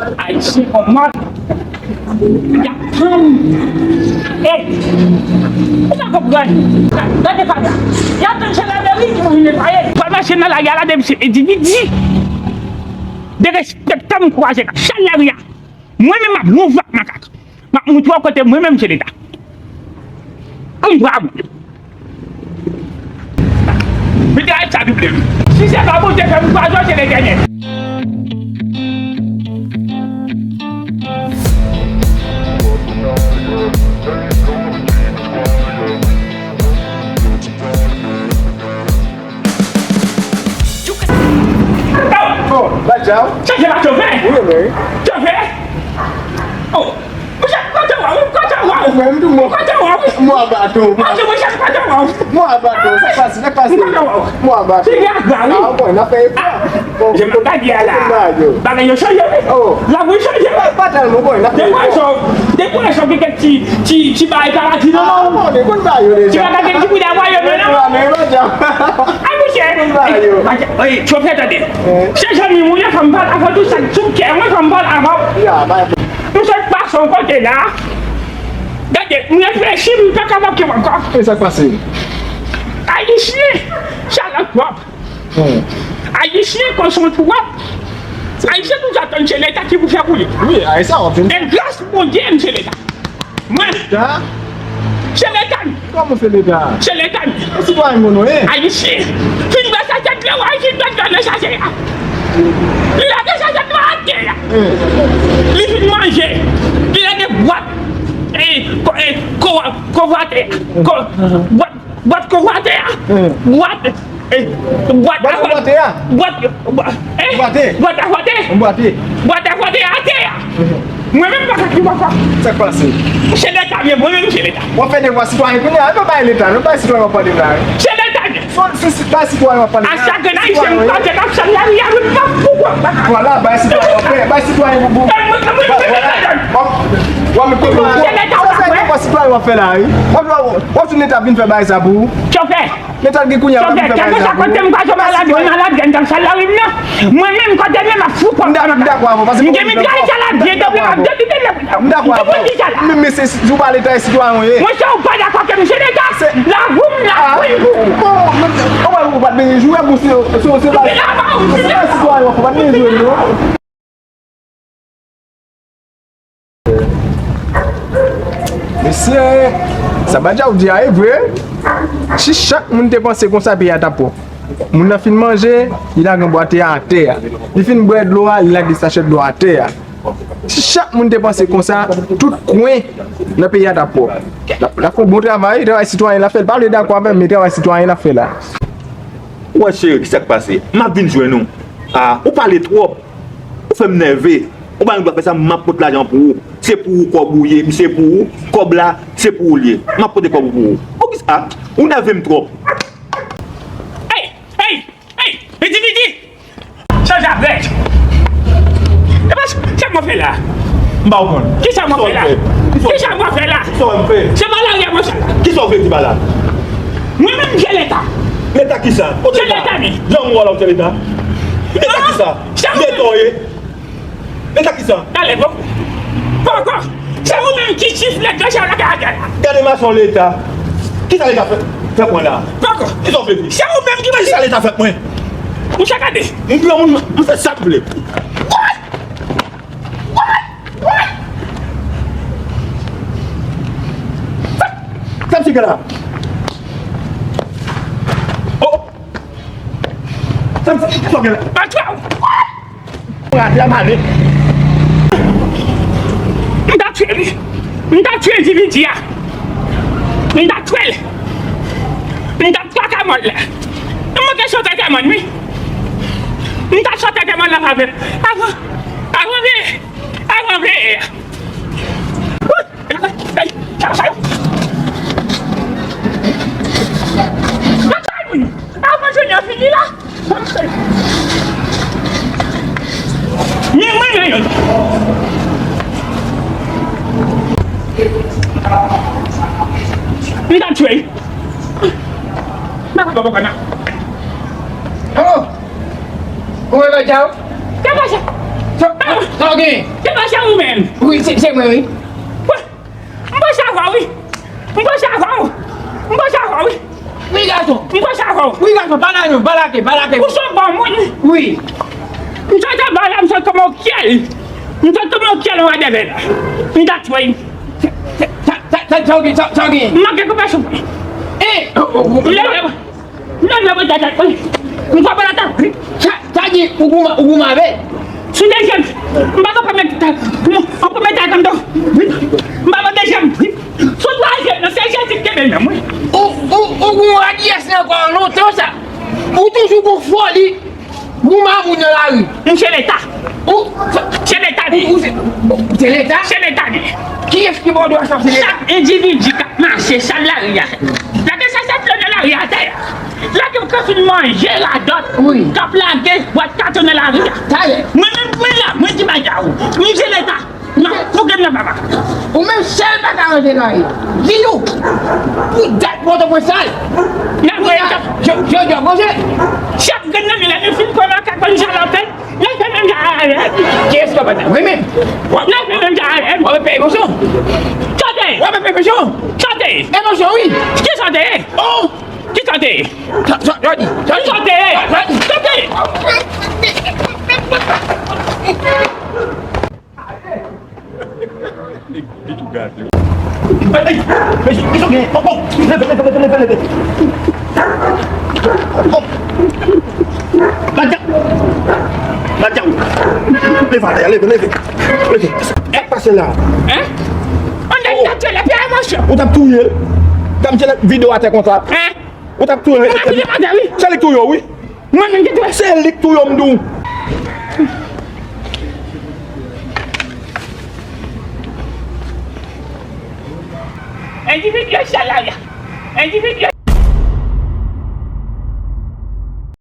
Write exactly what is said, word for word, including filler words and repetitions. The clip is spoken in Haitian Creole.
Ayisyen kòman y ap tann. Ey, ou pa konprann? Gade fatra. Y ap tann chalè de ri pou vin netwaye. Pral mache nan lari a la, de misye endividi derespektan m kwaze ak chalè ri a. Mwen menm m ap wouv ak makak. M ap moutre w kote mwen menm se Leta. Ann bra mwen. Mete a sa double wi. Si se pa Bondye fè m kwaze w, se Letènèl. Oh, badjaw. Sa se pa chofè? Wi, wi. Chofè? Oh, mwen se kote w a, wi, kote w a, wi. Mwen menm tou, mwen. Kote w a, wi. Mwen aba tou. Mwen se mwen se kote w a, wi. Mwen aba tou. Sa k pase, sa k pase? Kote w a, wi. Mwen aba tou. Se gaz la, wi. Ah, bon, n ap fè efò. Bon, jan m ap di a la. Bagay yo chanje, wi. Oh. Lavi chanje, wi. Pa tèlman, bon, n ap fè efò. Depresyon, depresyon, gen kèk ti, ti, ti bagay paradi nan men w. Ah, bon, li konn ba yo deja. Ti bagay gen ti bouda wayòm nan men w. Ay, monchè. Konn ba yo. Ay, ay, chofè, tande. Eh. Se zanmi m ou ye, fò m pale avè w tou, sa k sou kè mwen, fò m pale avè w. Ya, ba. M sot pase yon kote la. Gade, m reflechi, m pa ka manke w ankò. E sa k pase? Ayisyen, chalè twòp. Hmm. Ayisyen, kochon twòp. Ayisyen toujou ap tann se Leta ki pou fè pou li. Wi, Ayisyen, w ap vin. E gras Bondye, m se Leta. Mwen. Leta? Se Leta m. Kòman se Leta? Se Leta m. Ou sitwayen moun ou ye? Ayisyen. Fin bwè sa tèt la, w a fin bwè nan chache a. Li lage sa tèt la atè a. Hmm. Li fin manje. Li lage bwat. E, ko-, e, ko-, kovate. Ko-, bwat, bwat kovate a. Hmm. Bwat. Eh, bwat a fwate a. Bwat, bwa-, eh, bwat a fwate. Bwat a fwate atè a. Mwen menm pa ka ki papa. Sa k pase? Se Leta m ye, mwen menm se Leta. W ap fè devwa sitwayen kounye a, nou bay Leta, nou bay sitwayen w ap pale la. Se Leta m ye. Se, se, se pa sitwayen w ap pale la. A chak grenn Ayisyen m kwaze k ap sal lari a, mwen pa fou kwa. Vwala, bay sitwayen w ap fè, bay sitwayen pou, pou. Vwala. W ap, w ap met kote w. Se Leta w ap fè. Se devwa sitwayen w ap fè la, wi. W ap, w ap, w ap di Leta vin fè bagay sa pou ou. Chofè. Leta gen kounye a, chofè, kèlkeswa kote m kwaze malad, mwen malad, gen tan sal lari m nan. Mwen menm kote m ye, m ap fou kòb. M dakò avè w, paske m gen mitrayèt sa la, byen doble, m ap doble, m ap doble. M dakò avè w. Ou konprann ki sa la? Men, men se, si w pa Leta, e sitwayen w ye. Mwen se ou pa dakò ke m se Leta. Lavi m, lavi m pou ou. Bon, men, ou wè, ou pa t bezwen jwe pou se, se, se pa, se pa sitwayen w, ou pa t bezwen jwe non. Mesye, sa Badjaw di a e vre. Si chak moun te panse konsa, peyi a t ap pwòp. Moun nan fin manje, li lage bwate a atè a. Li fin bwè dlo a, li lage sachè dlo a atè a. Si chak moun te panse konsa, tout kwen nan peyi a t ap pwòp. L ap, l ap fè yon bon travay, travay sitwayen l ap fè. L pa vle dakò avè m, men travay sitwayen l ap fè la. Ou wè cheri, kisa k pase? M ap vin jwenn ou. A, ou pale twòp. Ou fè m nève. Ou pa gen dwa fè sa, m ap pot lajan pou ou. Se pou ou kòb ou ye, m se pou ou. Kòb la, se pou ou l ye. M ap pote kòb ou pou ou. Poukisa? Ou nève m twòp. Hey! Hey! Hey! Endividi! Chanje avèk! Epa, sa mwen fè la? M pa konprann. Kisa mwen fè la? Kisa mwen fè la? Kisa w fè? Se pa lari a mwen fè la. Kisa w vle di pa la? Mwen menm se Leta. Leta kisa? Kote Leta? Jan m wè w la, w se Leta? Leta kisa? Leta w ye? Leta kisa? Talè, bon. Poko. Se ou menm ki chif Leta sa la ka atè la. Gade mason Leta. Kisa Leta fè, fè mwen la? Poko. Kisa w vle di? Se ou menm ki manje. Kisa Leta fè mwen? Ou sa gade. M pran moun, m fè sa m vle. What? What? What? Sa, sa m cheke la. Oh! Sa m cheke la. What? Mwen rate a m ale. M ta tiye li. M ta tiye endividi a. M ta tiye l. M ta traka mòn la. M manke sot atè mòn wi. M ta sot atè mòn la avè. Avan, avan veye. Avan veye. Avan jounen an fini la. Men mwen menm. M ta tchwe. M pa ka poko nan. Oh! Ou wè bagay ou? Sa pase? Sa w gen? Se pa sa ou menm. Wi, se, se mwen, wi. M panse avè w, wi. M panse avè w. M panse avè w, wi. Wi, gason. M panse avè w. Wi, gason, pa la non, pa lage, pa lage. Ou se yon bon moun. Wi. M sot anba la, m sot kòm yon kyèl. M sot kòm yon kyèl anba dèvè la. M ta tchwey. Sa, sa, sa, sa, sa w gen, sa, sa w gen? M manke koupe souf. E, o, o, o. M leve. Non, non, mwen ta, ta, m konprann ta. Sa, sa di, ou goumen, ou goumen avè l. Sou dezyèm, m pa ka pèmèt ta, m, an premye ta, tann, m pa pran dezyèm. Sou twazyèm nan, se Jezi ki kenbe menm, wi. Ou, ou, ou goumen ak yès nan kò lontan sa. Ou toujou gon foli. Goumen ak moun nan lari. M se Leta. Ou, se Leta li. Ou, ou se, se Leta? Se Leta li. Kiyès ki ba w dwa sa, se Leta? Chak endividi k ap mache, chal lari a. Lage sa, sa flè nan lari a, atè a. Lage yo k ap fin manje radòt, wi, k ap lage bwat katon nan lari a. Talè. Mwen menm, mwen la, mwen di bagay ou. Mwen se Leta. Non, pou gen nan papa. Ou menm sèl pa ka ranje lari. Di nou. Pou dat Pòtoprens sal. N ap voye chèf. Jodi a, manje. Chèf gen nan men la, nou fin pran makak, nou salope. N ap fè menm jan avè l. Kiyès k ap bat la? Mwen menm. N ap fè menm jan avè l. W ap peye emosyon. Tande. W ap peye emosyon. Tande. Emosyon, wi. Ki tande? Oh. Ki tande? Sa, sa, Jodi. Ki tande? Jodi. Tande. Ey, ey, mesye, mesye, gen, bon, bon, leve, leve, leve, leve, leve. Bon. Madam. Madam. Leve, leve, leve. Leve. Sa k pase la? Hein? An nèg ta tchele, pi a mwache. Ou t ap touye l? T ap tchele vide w atè konsa. Hein? Ou t ap touye l? Mwen ki te mande, wi. Se li k touye w, wi. Mwen menm ki touye. Se li k touye w, m di w. Endividi yo sal lari a. Endividi